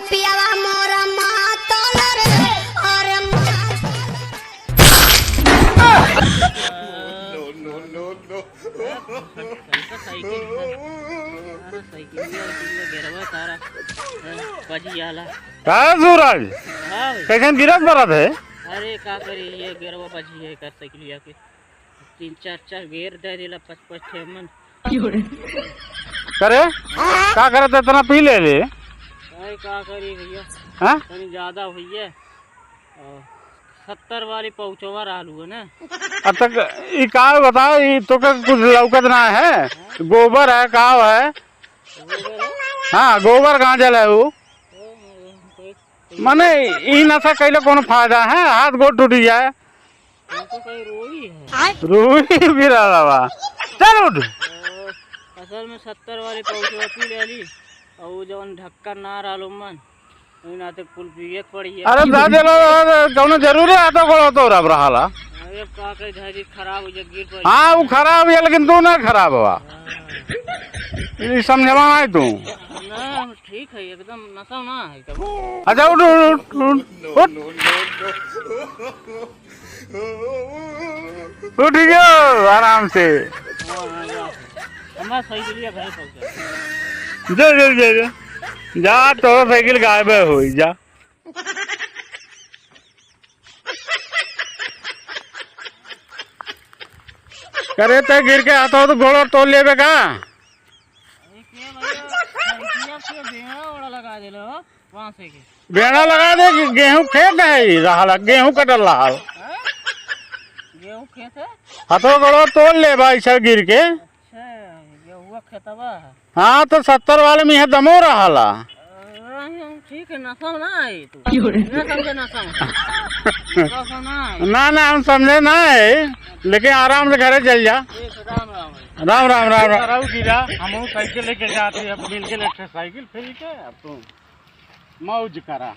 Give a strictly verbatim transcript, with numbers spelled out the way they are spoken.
पियावा मोरा मातल रे, अरे मातल। No, no, no, no। कैसा साइकिल है? अरे साइकिल में, साइकिल में गिरवा तारा, हैं, बजी आला। का सूरज? हाँ भाई। कैसन गिरत बरत है? अरे का करी, ये गिरवा बजी है कर साइकिलिया के। तीन चार चार गेर दे देला, पाँच पाँच ठे मन। करे? का करत है, इतना पी ले ले? अरे का करी भैया? हाँ? तनी ज्यादा होइए। और सत्तर वाली पहुँचवा रहलू है ना। अब तक ई का बताओ, ई तो का कुछ लौकत ना है? हाँ? गोबर है, का है? गोबर है? हाँ, गोबर गांजल है वो। ओ, ओ, ओ, माने ई नशा कैले कोनो फायदा है? हाथ गोड़ टूट जाए। हमको कहीं रोई है। रोई भी रहा बा। चल उठ। ओ, असल में सत्तर वाली पहुँचवा पी लेली, और वो जवन ढक्कन ना रहलो मन, वही नाते कुल पिए के पड़ी है। अरे दादे लो, अरे कौनो जरूरी है तो गोड़ो तो रब रहाला। अरे का कही, धैर्य खराब हो जाए, गिर पड़ी। हाँ, वो खराब है, लेकिन तू ना खराब हुआ। हाँ। ये समझवा नहीं तू। ना, हम ठीक है, एकदम नशा ना है कभी। अच्छा, उठ, उठ, उठ, उठ, उठ। उठ गयो आराम से। हाँ, हाँ, जा। हमारा साइकिल ये भाई पहुंचा। जा, जा, जा, जा। जा, तो साइकिल गायब होई जा। करे ते गिर के हाथों तो गोड़ तोड़ लेबे का? अरे के भैया, साइकिल के बेड़ा ओड़ा लगा देले हो, वहाँ से के। बेड़ा लगा दे कि गेहूं खेत है, ई रहल, गेहूं कटल रहल। हैं? गेहूं खेत है? हाथों गोड़ तोड़ लेबा ऐसा गिर के। अच्छा, गेहुआ खेतवा है। हाँ, तो सत्तर वाले में यह दमो रहला। अरे, ठीक है, नशा में ना है तू। क्यों रे? ना समझे, नशा में। नशा में ना है। ना, ना, हम समझे ना है, लेकिन आराम से घरे चल जा। ठीक है, राम राम है। राम, राम, राम, राम। कराऊ गिरा, हम साइकिल लेके जाते हैं, अब मिल के लेके साइकिल फ्री के, अब तू मौज करा।